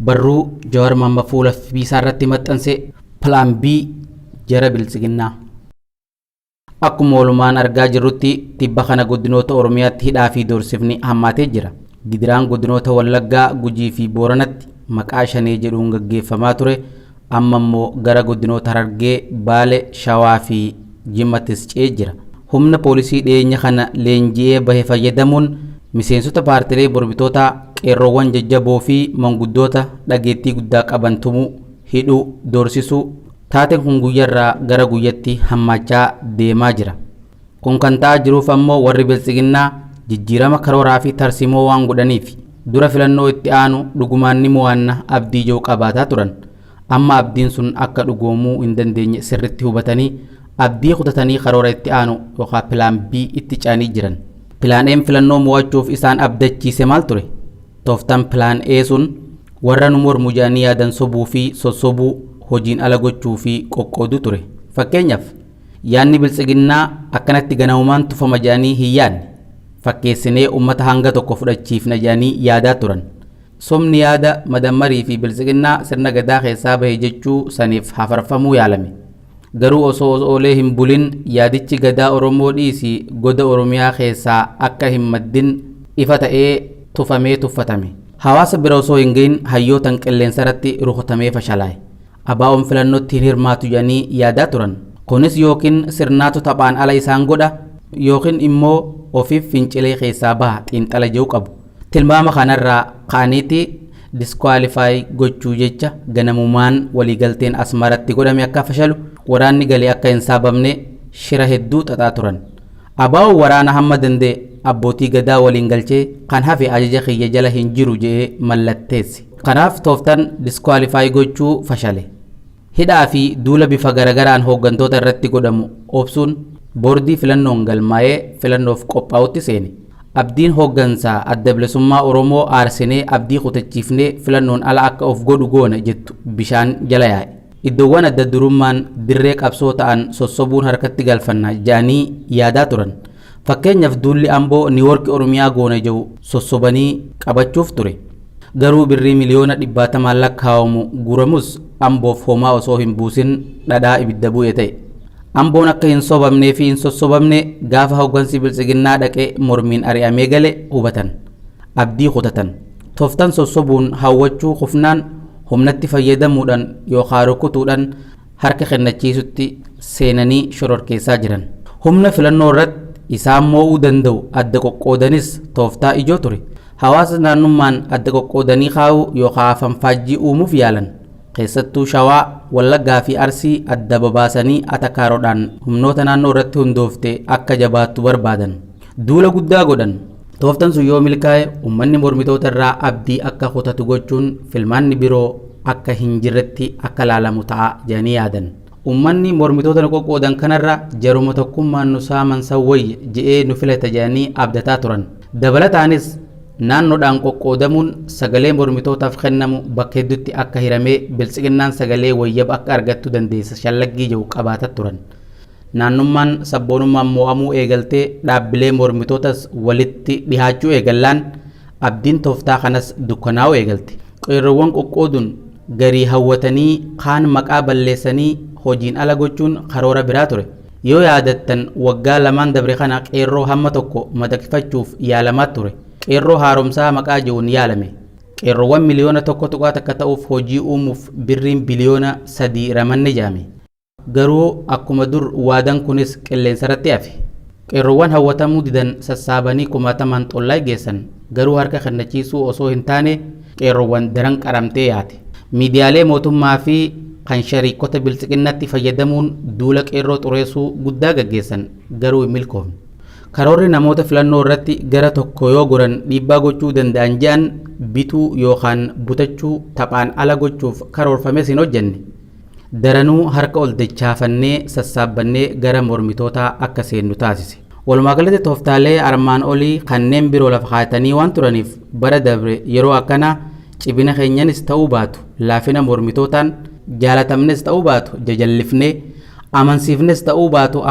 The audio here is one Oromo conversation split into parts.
Barruu Jawaar Mahaammad fuula FB isaa irratti maxxanse Plan B jara Biltsiginnaa. Akkuma walumaan argaa jirrutti tibba kana godinoota Oromiyaatti hidhaa fi doorsifni hammaatee jira. Gidiraan godinoota Wallaggaa, Gujii fi Booranatti maqaa Shanee jedhuun gaggeeffamaa ture amma immoo gara godinoota Harargee, Baale, Shawaa fi Jimmattis ce'ee jira. Humna poolisii dhiyeenya kana leenji'ee bahe fayyadamuun miseensota paartilee mormitootaa, qeerroowwan jajjaboo fi manguddoota dhageettii guddaa qaban tumuu, hidhuu, doorsisuu, taateen kun guyyarraa gara guyyatti hammaachaa deemaa jira. Kun kan ta'aa jiruuf ammoo warri Biltsiginnaa jijjiirama karooraa fi tarsiimoo waan godhaniifi. Dura filannoo itti aanu dhugumaan ni mo'anna abdii jedhu qabaataa turan. Amma abdiin sun akka dhugoomuu hin dandeenye sirritti hubatanii abdii kutatanii karoora itti aanu yookaan Plan B itti ce'anii jiran. Plan A'n filannoo mo'achuuf isaan abdachiise maal ture? Tooftaan Plan A sun warra nu mormu jedhanii yaadan sobuu fi sossobuu, hojiin ala gochuu fi qoqqooduu ture. Fakkeenyaaf, yaadni Biltsiginnaa akkanatti ganamumaan tufama jedhanii hin yaadne. Fakkeessinee ummata hanga tokko fudhachiifna jedhanii yaadaa turan. Sobni yaada madammarii fi Biltsiginnaa sirna Gadaa keessaa bahe jechuu saniif hafarfamuu yaalame. Garuu osoo oolee hin bulin yaadichi Gadaa Oromoo dhiisi goda Oromiyaa keessaa akka hin maddin ifa ta'ee tufamee tuffatame. Hawaasa bira osoo hin gahin hayyootan qilleensarratti rukutamee fashalaa'e. ABOn filannotti hin hirmaatu jedhanii yaadaa turan. Kunis yookiin sirnaatu taphaan ala isaan godha yookiin immoo ofiif fincilee keessaa baha xiinxala jedhu qabu. Tilmaama kanarraa ka'aniiti disqualify gochuu jecha ganamumaan waliigalteen Asmaratti godhame akka fashalu, waraanni gale akka hin saabamne shira hedduu xaxaa turan. ABOn waraana hamma danda'e abbootii Gadaa waliin galchee kan hafe ajaja kiyya jala hin jiru jedhee mallatteesse. Kanaaf tooftan disqualify gochuu fashale. Hidhaa fi duula bifa garagaraan hooggantoota irratti godhamu obsuun boordii filannoon galmaa'ee filannoof qophaa'utti seene. Abdiin hooggansa Adda Bilisummaa Oromoo aarsinee abdii kutachiifnee filannoon ala akka of godhu goona jettu bishaan jala yaa'e. Iddoowwan adda durummaan dirree qabsoo ta'an sossobuun harkatti galfanna jedhanii yaadaa turan. Fakkeenyaaf duulli Amboo Niiwoorki Oromiyaa goona jedhu sossobanii qabachuuf ture. Garuu birrii miliyoona dhibbaatamaan lakkaawamu guuramus Amboof homaa osoo hin buusin dhadhaa ibidda bu'e ta'e. Amboon akka hin sobamnee fi hin sossobamne gaafa hoggansi Biltsiginnaa dhaqee mormiin ari'amee gale hubatan. Abdii kutatan. Tooftan sossobuun hawwachuu kufnaan humnatti fayyadamuudhaan yookaan rukutuudhaan harka kennachiisutti seenanii shororkeessaa jiran. Humna filannoo irratti isaan moo'uu danda'u adda qoqqoodanis tooftaa ijoo ture. Hawaasa naannummaan adda qoqqoodanii kaa'uu yookaan afanfaajjii uumuuf yaalan. Keessattuu Shawaa, Wallaggaa fi Arsii adda babaasanii atakaaroodhaan humnoota naannoo irratti hundoofte akka jabaattu barbaadan. Duula guddaa godhan. Tooftan sun yoo milkaa'e ummanni mormitoota irraa abdii akka kutatu gochuun filmaanni biroo akka hin jirretti akka laalamu ta'a jedhanii yaadan. Ummanni mormitoota nu qoqqoodan kanarra jaruma tokkummaan nu saaman san wayya je'ee nu filata jedhanii abdataa turan. Dabalataanis naannoodhaan qoqqoodamuun sagalee mormitootaaf kennamu bakka hedduutti akka hiramee Biltsiginnaan sagalee wayyaba akka argattu dandeessa shallaggii jedhu qabaata turan. Naannummaan sabboonummaan moo'amuu eegaltee dhaabbilee mormitootas walitti dhihaachuu eegallaan abdiin tooftaa kanas dukkanaa'uu eegalte. Qeerroowwan qoqqooduun garii hawwatanii kaan maqaa balleessanii hojiin ala gochuun karoora biraa ture. Yoo yaadattan waggaa lamaan dabre kana qeerroo hamma tokko madaqfachuuf yaalamaa ture. Qeerroo haaromsaa maqaa jedhuun yaalame. Qeerroowwan miliyoona 1.1 ta'uuf hojii uumuuf birriin biliyoona 3 ramanne jedhame. Garuu akkuma dur waadan kunis qilleensarratti hafe. Qeerroowwan hawwatamuu didan sassaabanii kumaatamaan Xollaay geessan. Garuu harka kennachiisuu osoo hin taane qeerroowwan daran qaramtee yaate. Miidiyaalee mootummaa fi kan shariikota Biltsiginnatti fayyadamuun duula qeerroo xureessuu guddaa gaggeessan. Garuu hin milkoofne. Karoorri namoota filannoo irratti gara tokko yoo goran dhiibbaa gochuu danda'an je'an bituu yookaan butachuu taphaan ala gochuuf karoorfames hin hojjenne. Daranuu harka ol dachaafannee sassaabbannee gara mormitootaa akka seennu taasise. Walumaa galatti tooftaalee armaan olii kanneen biroo lafa kaayatanii waan turaniif bara dabre yeroo akkanaa cibina keenyanis ta'uu baatu laafina mormitootaan, jaalatamnes ta'uu baatu jajallifnee, amansiifnes ta'uu baatu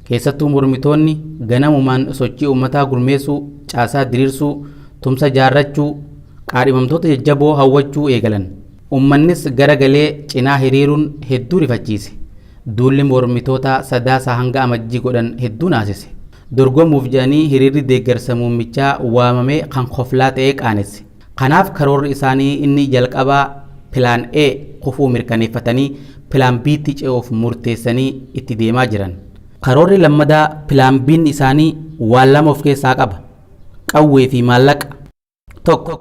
Keessattuu mormitoonni ganamumaan sochii uummataa gurmeessuu, caasaa diriirsuu, tumsa jaarrachuu, qaadhimamtoota jajjaboo hawwachuu eegalan. Uummannis garagalee cinaa hiriiruun hedduu rifachiise. Duulli mormitoota Sadaasa hanga Amajjii godhan hedduu naasise. Dorgomuuf jedhanii hiriirri deeggarsa muummichaa waamamee kan koflaa ta'ee qaanesse. Kanaaf karoorri isaanii inni jalqabaa Plan A kufuu mirkaneeffatanii Plan B'tti ce'uuf murteessanii itti deemaa jiran. Karoorri lammadaa Plan B'n isaanii waan lama of keessaa qaba. Qawwee fi maallaqa. 1.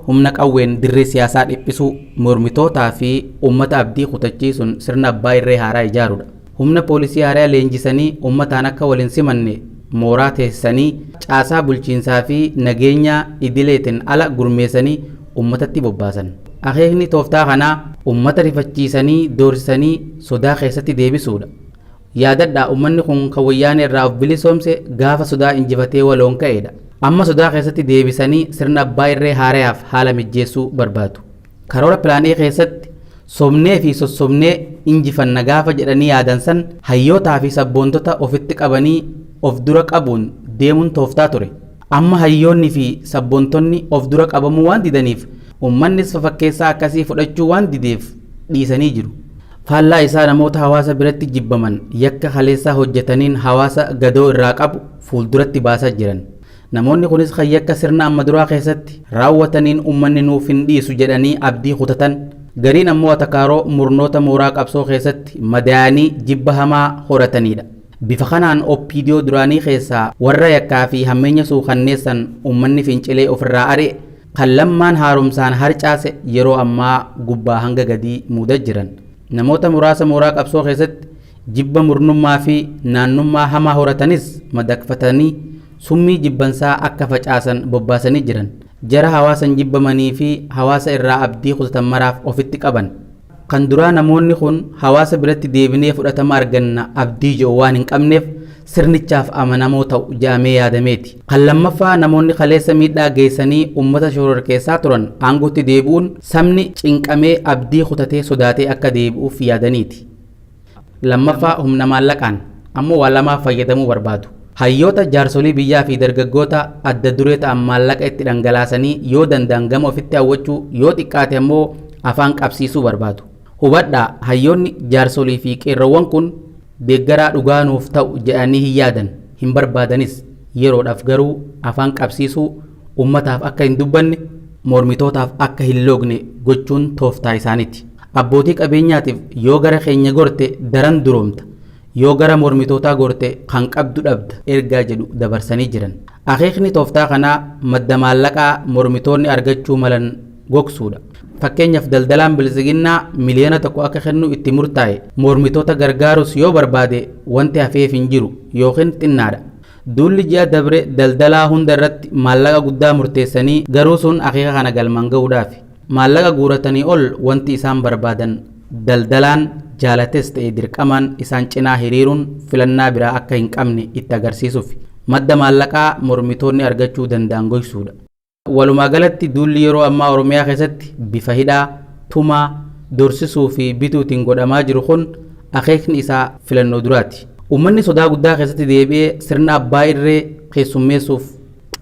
Humna qawween dirree siyaasaa dhiphisuu, mormitootaa fi uummata abdii kutachiisuun sirna abbaa irree haaraa ijaaruudha. Humna poolisii haaraa leenjisanii uummataan akka wal hin simanne mooraa teessisanii caasaa bulchiinsaa fi nageenyaa idileetiin ala gurmeessanii uummatatti bobbaasan. Akeekni tooftaa kanaa uummata rifachiisanii doorsisanii sodaa keessatti deebisuudha. Yaadadhaa, uummanni kun kan Wayyaanee irraa of bilisoomse gaafa sodaa injifatee waloon ka'eedha. Amma sodaa keessatti deebisanii sirna abbaa irree haarayaaf haala mijjeessuu barbaadu. Karoora Plan A keessatti sobnee fi sossobnee injifanna gaafa jedhanii yaadan san hayyootaa fi sabboontota ofitti qabanii of dura qabuun deemuun tooftaa ture. Amma hayyoonni fi sabboontonni of dura qabamuu waan didaniif, uummannis fafakkeessaa akkasii fudhachuu waan dideef dhiisanii jiru. Faallaa isaa namoota hawaasa biratti jibbaman, yakka kaleessaa hojjetaniin hawaasa gadoo irraa qabu fuulduratti baasaa jiran. Namoonni kunis kan yakka sirna amma duraa keessatti raawwataniin uummanni nuuf hin dhiisu jedhanii abdii kutatan, gariin ammoo atakaaroo murnoota mooraa qabsoo keessatti madaa'anii jibba hamaa horatanidha. Bifa kanaan OPDO duraanii keessaa warra yakkaa fi hammeenya suukanneessan uummanni fincilee ofirraa ari'e, kan Lammaan haaromsaan harcaase yeroo ammaa gubbaa hanga gadii muudaa jiran. Namoota muraasa mooraa qabsoo keessatti jibba murnummaa fi naannummaa hamaa horatanis madaqfatanii summii jibbansaa akka facaasan bobbaasanii jiran. Jara hawaasan jibbamanii fi hawaasa irraa abdii kutatan maraaf ofitti qaban. Kan duraa namoonni kun hawaasa biratti deebinee fudhatama arganna abdii jedhu waan hin qabneef sirnichaaf amanamoo ta'u jedhamee yaadameeti. Kan lammaffaa namoonni kaleessa miidhaa geessanii uummata shororkeessaa turan aangootti deebi'uun sabni cinqamee abdii kutatee sodaatee akka deebi'uuf yaadaniiti. Lammaffaa humna maallaqaan ammoo waa lamaaf fayyadamuu barbaadu. Hayyoota, jaarsolii biyyaa fi dargaggoota adda duree ta'an maallaqa itti dhangalaasanii yoo danda'an gama ofitti hawwachuu, yoo xiqqaate ammoo afaan qabsiisuu barbaadu. Hubadhaa, hayyoonni, jaarsolii fi qeerroowwan kun deeggaraa dhugaa nuuf ta'u jedhanii hin yaadan, hin barbaadanis. Yeroodhaaf garuu afaan qabsiisuu, uummataaf akka hin dubbanne, mormitootaaf akka hin loogne gochuun tooftaa isaaniiti. Abbootii qabeenyaatiif yoo gara keenya gorte daran duroomta, yoo gara mormitootaa gorte kan qabdu dhabda ergaa jedhu dabarsanii jiran. Akeekni tooftaa kanaa madda maallaqaa mormitoonni argachuu malan gogsuudha. Fakkeenyaaf daldalaan Biltsiginnaa 1 miliyoona akka kennu itti murtaa'e mormitoota gargaarus yoo barbaade wanti hafeef hin jiru yookiin xinnaadha. Duulli ji'a dabre daldalaa hunda irratti maallaqa guddaa murteessanii garuu sun akeeka kana galmaan gahuudhaafi. Maallaqa guuratanii ol wanti isaan barbaadan daldalaan jaalates ta'e dirqamaan isaan cinaa hiriiruun filannaa biraa akka hin qabne itti agarsiisuuf madda maallaqaa mormitoonni argachuu danda'an gogsuudha. Walumaa galatti duulli yeroo ammaa Oromiyaa keessatti bifa hidhaa, tumaa, dorsisuu fi bituutiin godhamaa jiru kun akeekni isaa filannoo duraati. Uummanni sodaa guddaa keessatti deebi'ee sirna abbaa irree keessummeessuuf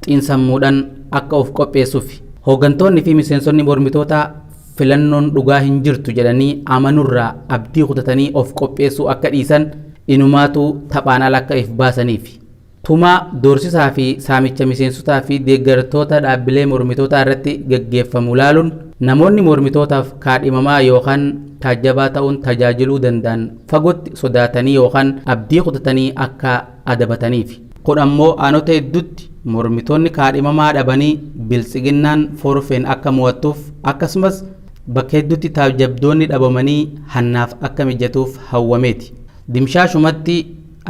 xiinsammuudhaan akka of qopheessuuf. Hooggantoonni fi miseensonni mormitootaa filannoon dhugaa hin jirtu jedhanii amanurraa abdii kutatanii of qopheessuu akka dhiisan, inumaatu taphaan ala akka if baasaniif. Tumaa, doorsisaa fi saamicha miseensotaa fi deeggartoota dhaabbilee mormitootaa irratti gaggeeffamu laaluun namoonni mormitootaaf kaadhimamaa yookaan taajjabaa ta'uun tajaajiluu danda'an fagootti sodaatanii yookaan abdii kutatanii akka adabataniif. Kun ammoo aanota hedduutti mormitoonni kaadhimamaa dhabanii Biltsiginnaan forfeen akka mo'attuuf, akkasumas bakka hedduutti taajjabdoonni dhabamanii hannaaf akka mijatuuf hawwameeti. Dimshaashumatti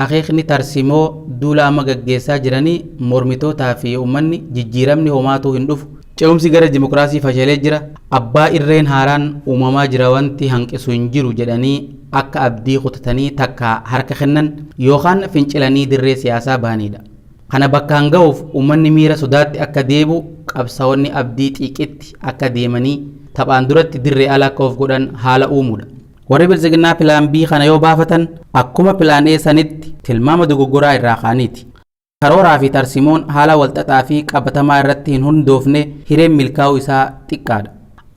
akeekni tarsimoo duula amma gaggeessaa jiranii mormitootaa fi uummanni jijjiiramni homaatuu hin dhufu. Ce'umsi gara dimokiraasii fashalee jira. Abbaa irreen haaraan uumamaa jira, wanti hanqisu hin jiru jedhanii akka abdii kutatanii takka harka kennan yookaan fincilanii dirree siyaasaa bahanidha. Kana bakkaan ga'uuf uummanni miira sodaatti akka deebi'u, qabsaa'onni abdii xiiqitti akka deemanii taphaan duratti dirree ala akka of godhan haala uumuudha. Warri Biltsiginnaa Plan B kana yoo baafatan akkuma Plan A sanitti tilmaama dogoggoraa irraa ka'aniiti. Karooraa fi tarsimoon haala walxaxaa fi qabatamaa irratti hin hundoofne hireen milkaa'uu isaa xiqqaadha.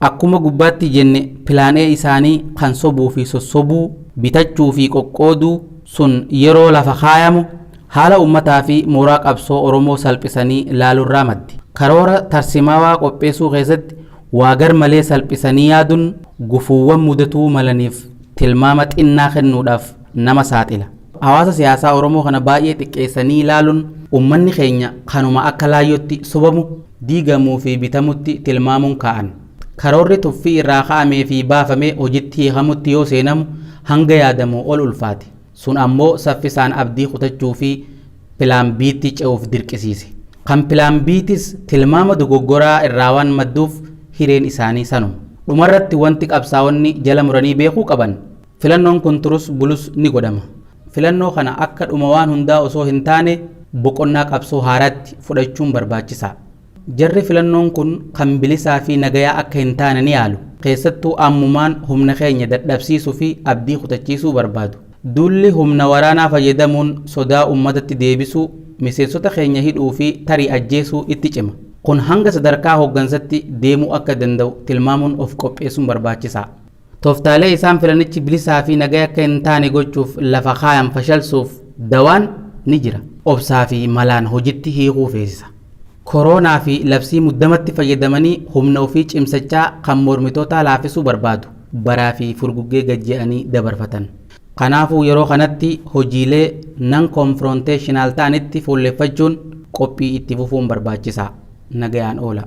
Akkuma gubbaatti jenne Plan A isaanii kan sobuu fi sossobuu, bitachuu fi qoqqooduu sun yeroo lafa kaayamu haala ummataa fi mooraa qabsoo Oromoo salphisanii laalurraa maddi. Karoora tarsimaawaa qopheessuu keessatti waa garmalee salphisanii yaaduun gufuuwwan mudatuu malaniif tilmaama xinnaa kennuudhaaf nama saaxila. Hawaasa siyaasaa Oromoo kana baay'ee xiqqeessanii ilaaluun ummanni keenya kanuma akka laayyootti sobamu, diigamuu fi bitamutti tilmaamuun kaa'an. Karoorri tuffii irraa ka'amee fi baafamee hojitti hiikamutti yoo seenamu hanga yaadamu ol ulfaate. Sun ammoo saffisaan abdii kutachuu fi Plan B'tti ce'uuf dirqisiise. Kan Plan B'tis tilmaama dogoggoraa irraa waan madduuf hireen isaanii sanuma. Dhumarratti wanti qabsaa'onni jala muranii beekuu qaban, filannoon kun turus bulus ni godhama. Filannoo kana akka dhuma waan hundaa osoo hin taane boqonnaa qabsoo haaraatti fudhachuun barbaachisaa. Jarri filannoon kun kan bilisaa fi nagayaa akka hin taane ni yaalu. Keessattuu ammumaan humna keenya dadhabsiisuu fi abdii kutachiisuu barbaadu. Duulli humna waraanaa fayyadamuun sodaa ummatatti deebisuu, miseensota keenya hidhuu fi tarii ajjeesuu itti cima. Kun hanga sadarkaa hooggansatti deemuu akka danda'u tilmaamuun of qopheessuun barbaachisaa. Tooftaalee isaan filannichi bilisaa fi nagaya akka hin taane gochuuf lafa kaayan fashalsuuf dawaan ni jira. Obsaa fi malaan hojitti hiikuu feesisa. Koroonaa fi labsii muddamatti fayyadamanii humna ofii cimsachaa kan mormitootaa laafisuu barbaadu. Baraa fi furguggee gad je'anii dabarfatan. Kanaafuu yeroo kanatti hojiilee non-confrontational ta'anitti fuulleffachuun qophii itti fufuun barbaachisaa. Nagayaan oola.